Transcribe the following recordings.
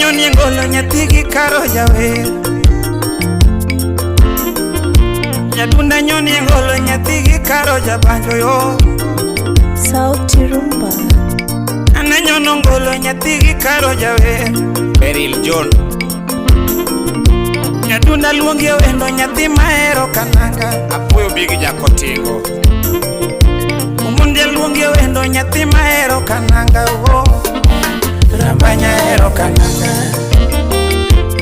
Anyonie ngolo nyathi gi karo jawer. Nyadunda nyonie ngolo nyathi gi karo jabanjo yo. Sauti Rumba. Ananyono ngolo nyathi gi karo jawer. Beryl John. Nyadunda luongi wendo nyathi mahero kananga. Apuoyo big Jakotingo. Omondi luongi wendo nyathi mahero kananga oh. Rambanya hero kananga.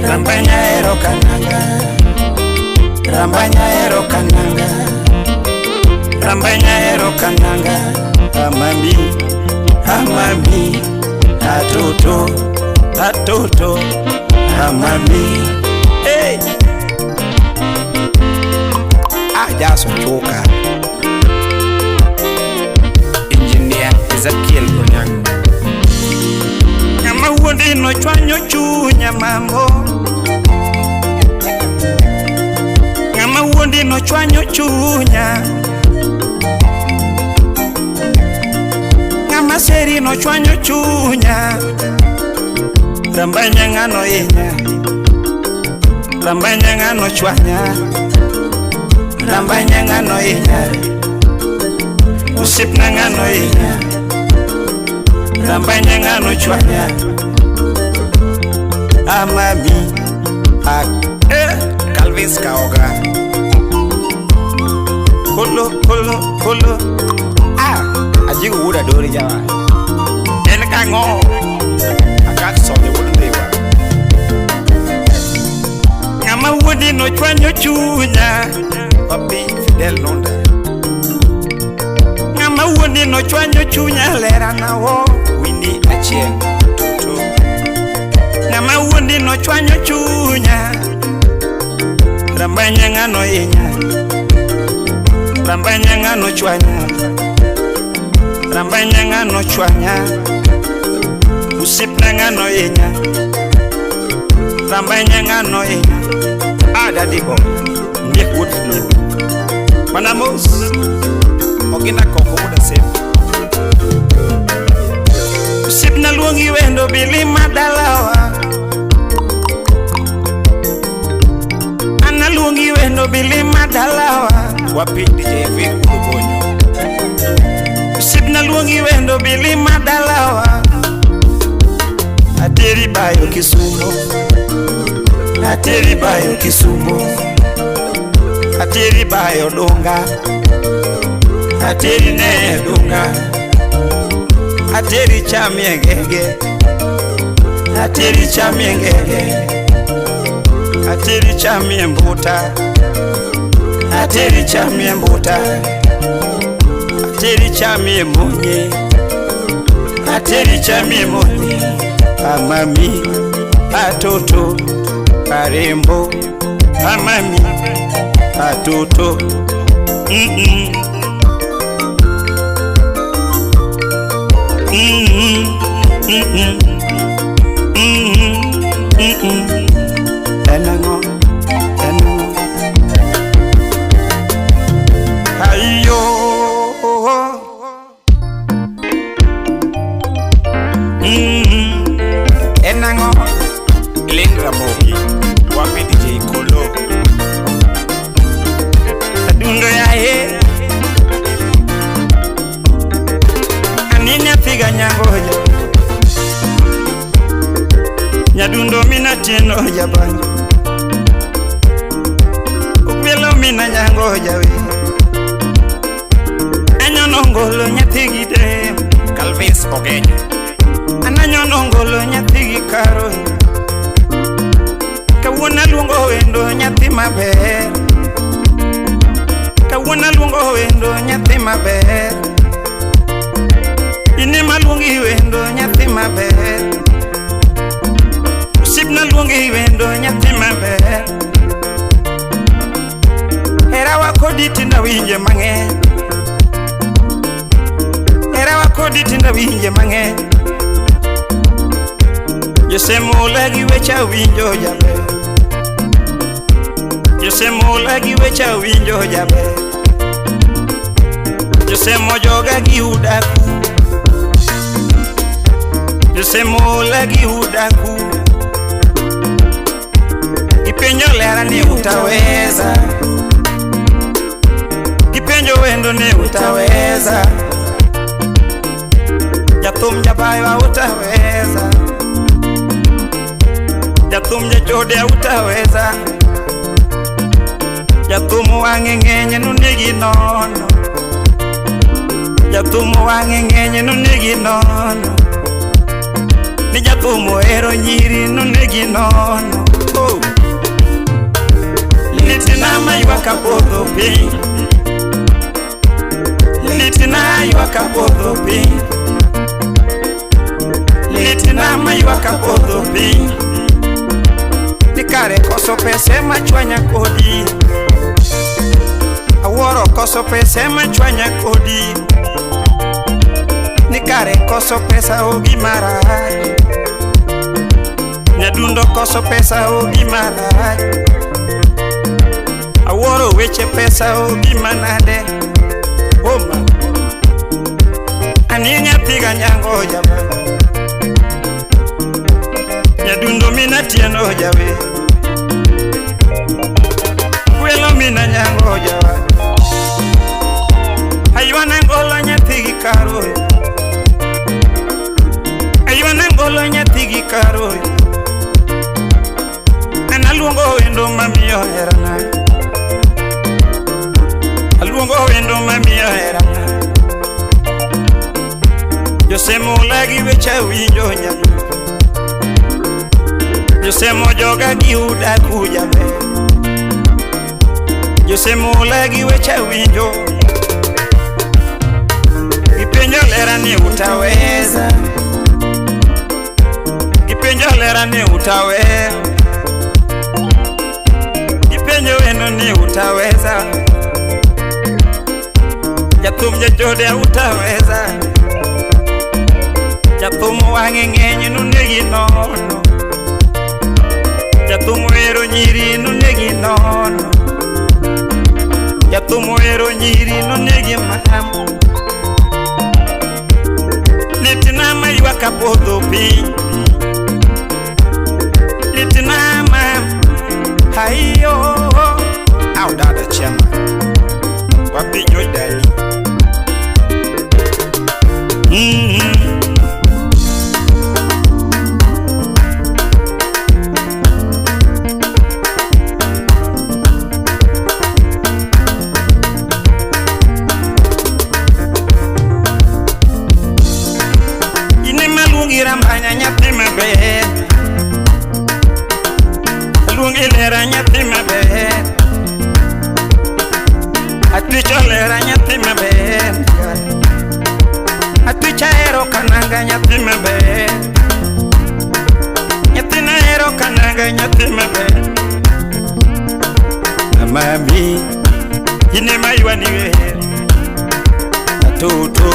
Rambanya hero kananga. Rambanya hero kananga. Rambanya hero kananga. Amami, amami, atoto, atoto, amami. Hey! Ah, Jaso Chuka. Engineer Ezekiel Onyango. Ng'ama wuondi no chwanyo chunya mambo. Ng'ama wuondi no chwanyo chunya. Ng'ama seri no chwanyo chunya. Rambanya ng'ano hinya. Rambanya ng'ano chwanya. Rambanya ng'ano hinya. Osiepna ng'ano hinya. Rambanya ng'ano chwanya. Amami. Ah, eh, Calvins Kaoga. Kolo, kolo, kolo. Ah, Ajigo wuod Adori jawa. En kang'o? Akak Sodhe wuod Ndhiwa. Ng'ama wuondi no chwanyo chunya. Papi Fidel Nunda. Ng'ama wuondi no chwanyo chunya lerana wo. Winnie Achieng. Toto. Ng'ama wuondi no chwanyo chunya. Rambanya ng'ano hinya. Rambanya ng'ano chwanya. Rambanya ng'ano chwanya. Osiepna ng'ano hinya. Rambanya ng'ano hinya. Ah, Daddy Boy. Ndiek wuod Flo. Mana mos. Ogina koko wuod Asem. Osiepna luongi wendo bilima dalawa. An aluongi wendo bilima dalawa. Wapi DJ Vic wuod Obonyo. Osiepna luongi wendo bilima dalawa. Ateri bayo Kisumo. Ateri bayo Kisumo. Ateri bayo Dunga. Ateri ne Dunga. Ateri chamie ngege. Ateri chamie ngege. Ateri chamie mbuta. Ateri chamie mbuta. Ateri chamie munye. Ateri chamie munye. Amami, atoto, arembo. Amami, atoto. Mm-mm. Mm-mm. Mm-mm. Mm-mm. Mm-mm. Enango, enango. Ayo. Mm-mm. En ang'o? Glen Ramogi. Wapi DJ Kolo. Adundo yaye. Ani nyathiga nyangoja. Nyadundo mina tieno jabanjo. Opielo mina nyangoja we. Anyono ngolo nyathi gi dem. Calvins Ogenya. Ananyono ngolo nyathi gi karo. Kawuono aluongo wendo nyathi maber. Kawuono aluongo wendo nyathi maber. In ema aluongi wendo nyathi maber. Osiepna luongi wendo nyathi maber. Herawa kodi tinda winje mang'eny. Herawa kodi tinda winje mang'eny. Josemula gi weche awinjo jaber. Josemula gi weche awinjo jaber. Josemo joga gi udaku. Josemola gi udaku. Gipenjo lera ni utaweza. Gipenjo wendo ni utaweza. Jathum jabayo utaweza. Jathum jachode utaweza. Jathum wang'e ng'eny nonegi nono. Jathum wang'e ng'eny nonegi nono. Ni jathum ohero nyiri nonegi nono. Oh. Litna maywak apodho piny. Litna ywak apodho piny. Litna maywak apodho piny. Ni kare koso pesa ema chwanya kodi. Awuoro koso pesa ema chwanya kodi. Ni kare koso pesa o gima rach. Nyadundo koso pesa o gima rach. Awuoro weche pesa o gima nade. Oma. Ani nyathi ganyango jaba. Nyadundo mina tieno jawe. Kwelo mina nyango jawa. Aywana ngolo nyathi gi karo. Aywana ngolo nyathi gi karo. An aluongo wendo mamiyo herana. Aluongo wendo mamiyo herana. Josemula gi weche awinjo nyadundo. Josemo joga gi udaku jaber. Josemula gi weche awinjo. Gipenjo lera ni utaweza. Gipenjo lera ni utaweza. Gipenjo wendo ni utaweza. Jathum jachode utaweza. Jathum wang'e ng'eny nonegi nono. Jathum ohero nyiri nonegi nono. Jathum ohero nyiri nonegi mamo. Litna maywak apodho piny. Litna ma haiyo. Au dada chama. Wapi Joy Dani. Ine maluongi rambanya nyathi maber. Aluongi lera nyathi maber. Atwicho lera nyathi maber. Atwicho ahero kananga nyathi maber. Nyathina ahero kananga nyathi maber. Mami, ine maywani wer. Atoto,